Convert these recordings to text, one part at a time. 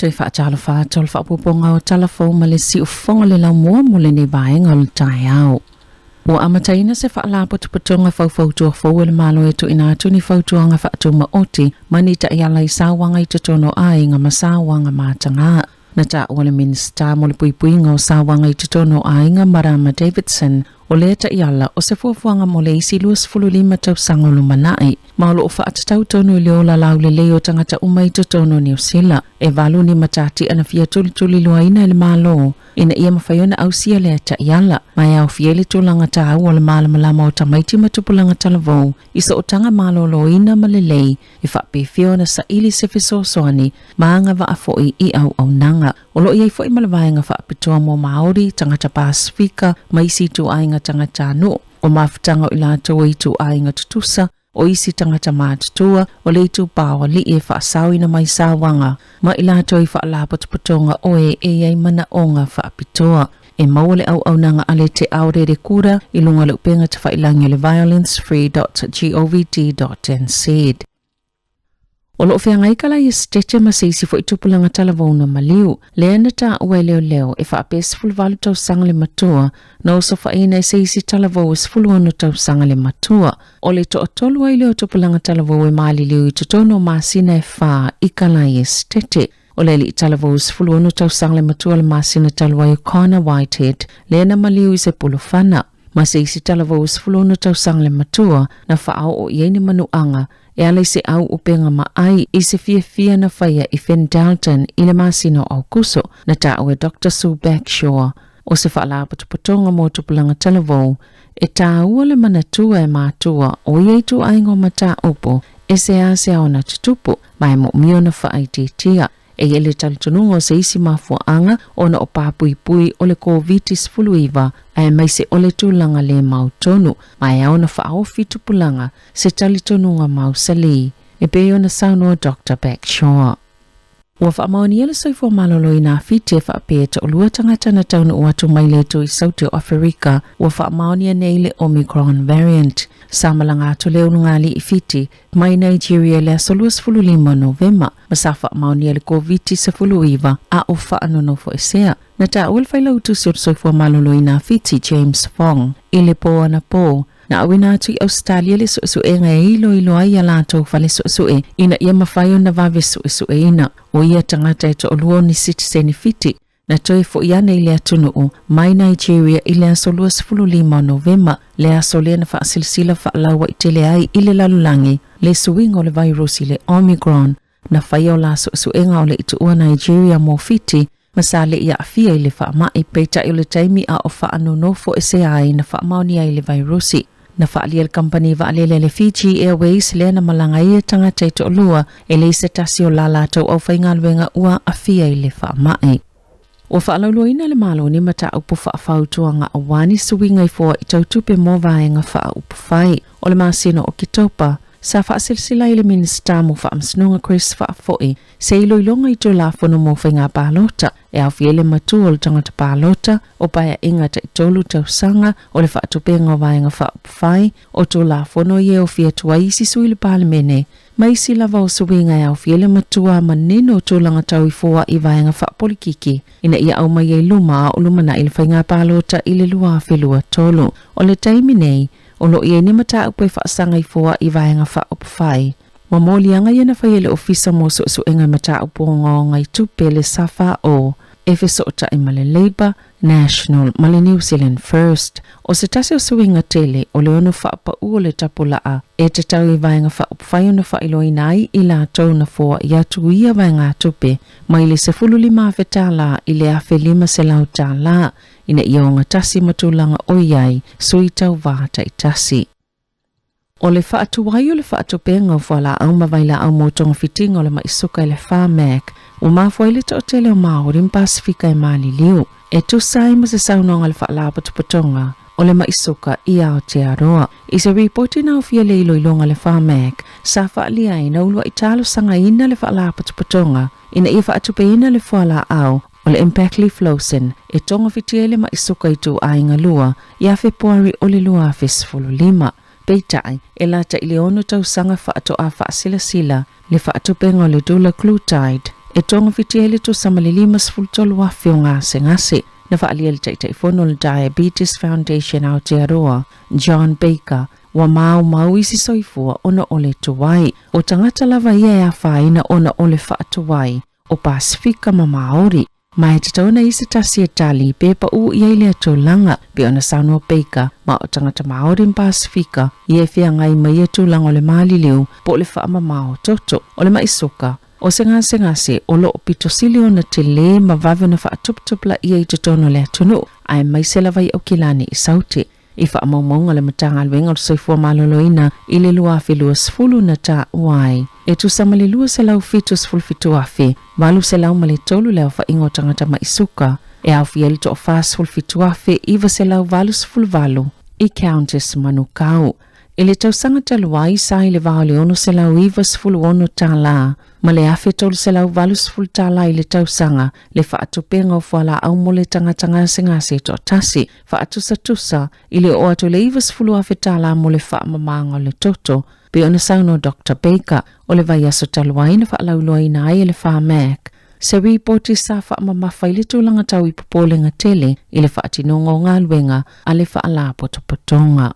Toe faatalofa atu o le faaopoopoga o tala fou ma le siufofoga le laumua mo lenei vaega o le taeao. Ua amataina se faalapotopotoga faufautua fou e le Malo e tuuina atu ni fautuaga faatumaoti ma ni taiala i sauaga i totonu o aiga ma sauaga mataga. Na taua le Minisita mo le Puipuiga o Sauaga i totonu o Aiga, Marama Davidson, o lea taiala o se fuafuaga mo le isi 25 tausaga o lumanai, ma o lo o faatatau tonu i le ola laulelei o tagata uma i totonu o Niu Sila. E valu ni matatia na fia tulituliloaina e le Malo ina ia mafai ona ausia lea taiala, ma e aofia ai le tulaga taua o le malamalama o tamaiti ma tupulaga talavou i sootaga maloloina ma lelei e faapefea ona saili se fesoasoani ma agavaa foi i auaunaga. O lo o i ai foi ma le vaega faapitoa mo Māori, tagata Pasifika ma isi ituaiga tagatanuu. O mafutaga o i latou e ituaiga tutusa, o isi tagata matutua, o le itupa o alii e faasaoina mai sauaga ma i latou i faalapotopotoga o e e i ai manaoga faapitoa. E maua le auaunaga a le Te Aorere Kura i luga o le upega tafailangi o le violencefree.govt.nz. O lo o feagai ka lai esetete ma se isi foi tupulaga talavou na maliu, lea na taua e leoleo e faapea 18 tausaga le matua na osofaina e se isi talavou e 16 tausaga le matua. O le toatolu ai lea o tupulaga talavou e maliliu i totonu o masina e fa i Kalai Esetete. O le alii talavou 16 tausaga le matua o le masina talu ai o Connor Whitehead, lea na maliu i se pulufana. Ma se isi talavou 16 tausaga le matua na faaoo i ai ni manuaga e ala i se au upega maai i se fiafia na faia i Fendalton i le masina o Aokuso, na taua e Doctor Sue Bagshaw o se faalapotopotoga mo tupulaga talavou e taua le manatua e matua o ia ituaiga o mataupu e seasea ona tutupu ma e moomia ona faaitiitia. E i ai le talitonuga o se isi mafuaaga ona o papuipui o le Koviti-19 aemaise o le tulaga le mautonu ma e ao ona faaofi tupulaga se talitonuga mausali, e pei ona saunoa Doctor Bagshaw. Ua faamaonia le soifua maloloina a Fiti e faapea e toalua tagata na taunuu atu mai le itu i Saute o Aferika ua faamaonia nei le Omicron variant. Sa malaga atu le ulugalii i Fiti mai Nigeria i le aso 25 o Novema ma sa faamaonia le Koviti-19 a o faanonofoesea. Na taua le Failautusi o le Soifua Maloloina a Fiti, James Fong, i le pō anapō Na auina atu i Ausetalia le suesuega e iloilo ai a latou fale suesue ina ia mafai ona vave suesueina. O ia tagata e toalua o ni sitiseni Fiti na toe foi ane i le atunuu mai Nigeria i le aso 25 o Novema, le aso lea na faasilasila faalauaitele ai i le lalolagi le suiga o le vairusi le Omicron. Na faia o la suesuega o le i tuua Nigeria mo Fiti ma sa le i aafia i le faamai, peitai o le taimi a o faanonofo ese ai na faamaonia ai le vairusi. Na faaalia le kamupani vaalele a le Fiji Airways lea na malaga ai ia tagata e toalua e leai se tasi o la latou aufaigaluega ua aafia i le faamai. Ua faalauiloaina le Malo ni mataupu faafautuaga aua ni suiga i foai tautupe mo vaega faaupufai. O le masina o Oketopa, sa faasilasila ai le Minisita mo Faamasinoga Chris Faafoi se iloiloga i Tulafono mo Faiga Palota e aofia ai le matua o le tagata palota, o paeaiga taitolu tausaga, o le faatupenga o vaega faaupufai, o Tulafono ia e ofia atu ai isi sui i le Palemene, ma isi lava o suiga e aofia ai le matua manino o tulaga tau i foai vaega faapolikiki ina ia aumai ai luma a o lumanai le faiga palota i le 2023. O le taimi nei, o lo o i ai ni mataupu e faasaga i foai vaega faaupufai ma moliaga ia na faia e le Ofisa mo Suesuega i Mataupu Ogaoga i Tupe, le SFO, e fesootai ma le Labour, National ma le New Zealand First. O se tasi o suiga tele o le ono faapaʻu o le tapulaa e tatau i vaega faaupufai ona faailoaina ai i latou na foai atu ia vaegatupe mai le $15,000 i le $1,500 ina ia ogatasi ma tulaga o i ai sui tauva taitasi. O le faatuai o le faatupenga o fualaau ma vailaau mo togafitiga o le mai suka i le Pharmac ua mafua ai le toatele o Māori ma Pasifika e maliliu, e tusa ai ma se saunoaga a le Faalapotopotoga o le Mai Suka i Aotearoa. I se ripoti na aofia le iloiloga a le Pharmac, sa faaalia ai na uluai talosagaina le Faalapotopotoga ina ia faatupeina le fualaau o le empagliflozin e togafitia ai le mai suka i ituaiga lua ia Fepuari o le 2015. Peitai, e lata i le ono tausaga faatoa faasilasila le faatupenga o le dulaglutide e togafitia ai le tusa ma le 53,000 o gasegase. Na faaalia e le Taitaifono o le Diabetes Foundation Aotearoa, John Baker, ua maumau isi soifua ona o le tuai. O tagata lava ia e afaina ona o le faatuai o Pasefika ma Māori. Ma e tatau ona i ai se tasi e tali pe paʻu i ai lea tulaga, pei ona saunoa Baker, ma o tagata Māori ma Pasefika ia e feagai ma ia tulaga o le maliliu po o le faamamao toto, o le maʻi suka, o se gasegase o lo o pito sili ona tele ma vave ona faatuputupulaia i totonu o le atunuu, aemaise lava i Aukilani i Saute. I faamaumauga a le Matagaluega o le Soifua Maloloina i le 2020 na taua ai, e tusa ma le 277,803 le aofaiga o tagata maʻi suka, e aofia ai le 47,988 i Countess Manukau. I le tausaga talu ai, sa i le va o le $696 tala ma le $1,380 tala i le tausaga le faatupenga o fualaau mo le tagata gasegase e toatasi, faatusatusa i le oo atu i le $90,000 tala mo le faamamaga o le toto, pei ona saunoa Doctor Baker. O le vaiaso talu ai na faalauiloaina ai e le Pharmac se ripoti sa faamamafa i le tulaga tau i popolega tele i le faatinoga o galuega a le Faalapotopotoga.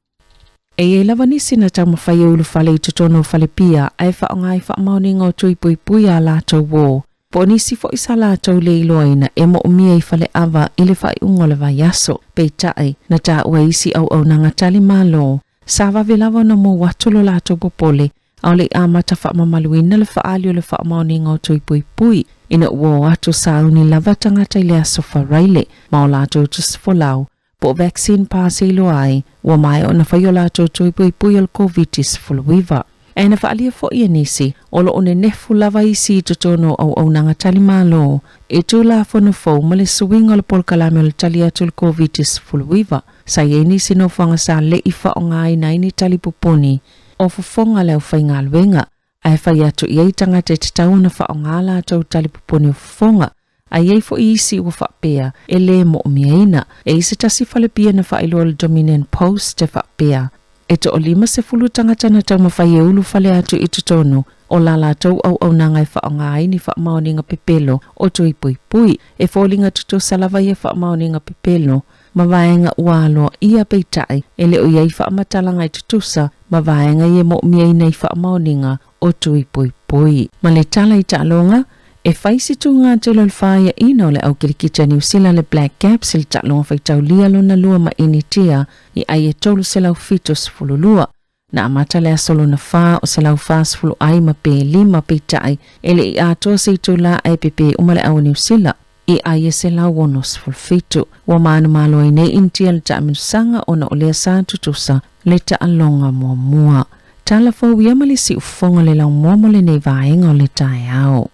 E i ai lava nisi na taumafai e ulufale i totonu o falepia ae faaaoga i faamaoniga o tui puipui a latou uō, po o nisi foi sa latou le iloaina e moomia i faleava i le faaiuga o le vaiaso. Peitai, na taua e isi auaunaga tali malo, sa vave lava ona mou atu lo latou popole a o le i amata faamamaluina le faaali o le faamaoniga o tui puipui ina ua o atu sauni lava tagata i le aso Faraile ma o latou tusifolau po o vaccine pass e iloa ai ua maea ona fai o latou tui puipui o le Koviti-19. Ae na faaalia foi e nisi, o lo o nenefu lava isi i totonu o auaunaga tali malo i Tulafono fou ma le suiga o le polokalame o le tali atu i le Koviti-19. Sa i ai nisi nofoaga sa le i faaaogaina ai ni tali pupuni o fofoga a le aufaigaluega, ae fai atu i ai tagata e tatau ona faaaoga latou tali pupuni o fofoga, ae i ai foi isi ua faapea e le moomiaina. E i ai se tasi falepia na faailoa e le Dominion Post e faapea, e toalima sefulu tagata na taumafai e ulufale atu i totonu o la latou auaunaga e faaaoga ai ni faamaoniga pepelo o tui puipui. E foliga tutusa lava ia faamaoniga pepelo ma vaega ua aloaia peitai e le o i ai faamatalaga e tutusa ma vaega ia e moomiaina i faamaoniga o tui puipui. Ma le tala i taaloga, e fai se tūgā tele o le fāiaina o le aukilikiti a Niu Sila le Black Caps i le taaloga faitaulia lona lua ma Initia i ai e 372. Na amata le aso lona fa o 140 ai ma pe lima peitai e le i atoa se itulā ae pepē uma le au a Niu Sila i ai e 167. Ua manumalo ai nei Initia le taamilosaga ona o lea sa tutusa le taaloga muamua. Tala fou ia ma le siufofoga o le laumua mo lenei vaega o le taeao.